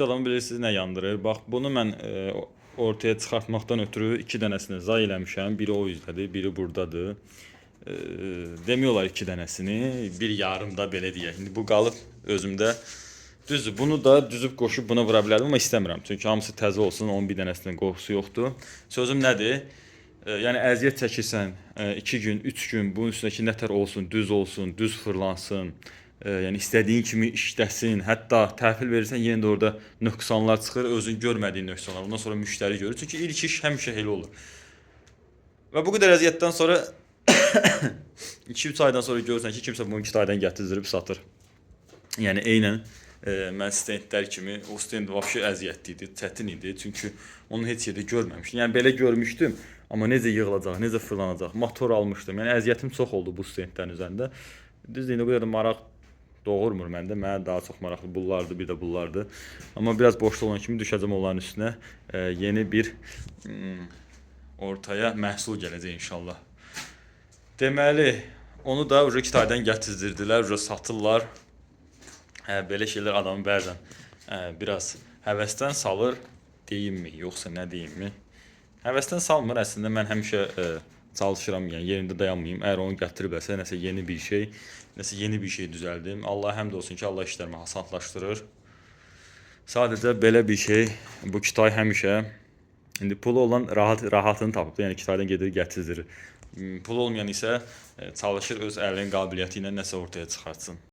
Adamı bilirsiniz nə yandırır? Bax, bunu mən ortaya çıxartmaqdan ötürü iki dənəsini zay eləmişəm. Biri o üzdədir, biri buradadır. Demək olar iki dənəsini, bir yarım da belə deyək. İndi bu qalıb özümdə. Düzdür, bunu da düzüb qoşub buna vura bilərdim, amma istəmirəm. Çünki hamısı təzə olsun, onun bir dənəsinin qorxusu yoxdur. Sözüm nədir? Yəni əziyyət çəkirsən, 2 gün, 3 gün bunun üstündəki nətər olsun, düz olsun, düz fırlansın. Yəni istədiyin kimi işləsin. Hətta təhvil verirsən, yenə də orada nöqsanlar çıxır, özün görmədiyin nöqsanlar. Ondan sonra müştəri görür. Çünki ilk iş həmişə elə olur. Və bu qədər əziyyətdən sonra 2-3 aydan sonra görürsən ki, kimsə bunu Kitaydan gətirib satır. Yəni eynən mən stendlər kimi o stend vəbşi əziyyətli idi, çətin idi. Çünki onu heç yerdə görməmişdim. Yəni belə görmüşdüm, amma necə yığılacaq, necə fırlanacaq, motor almışdım. Yəni əziyyətim çox oldu bu stendlərin üzərində. Düzdür, indi o qədər də maraq doğurmur məndə. Mənə daha çox maraqlı bunlardır, bir də bunlardır. Amma biraz boşluq olan kimi düşəcəm onların üstünə. Yeni bir ortaya məhsul gələcək inşallah. Deməli, onu da uca Kitaydan gətizdirdilər, uca satırlar. Belə şeylər adamı bəzən biraz həvəsdən salır deyimmi, yoxsa nə deyimmi? Həvəsdən salmır əslində. Mən həmişə çalışıram, yəni yerində dayanmayım. Əgər onu gətiriblərsə, nəsə yeni bir şey, nəsə yeni bir şey düzəldim. Allah həmd olsun ki, Allah işlərimi asanlaşdırır. Sadəcə belə bir şey, bu Kitay həmişə indi pulu olan rahatını tapıb, yəni Kitaydan gedir, gətizdirir. Pulu olmayan isə çalışır öz əlinin qabiliyyəti ilə nəsə ortaya çıxartsın.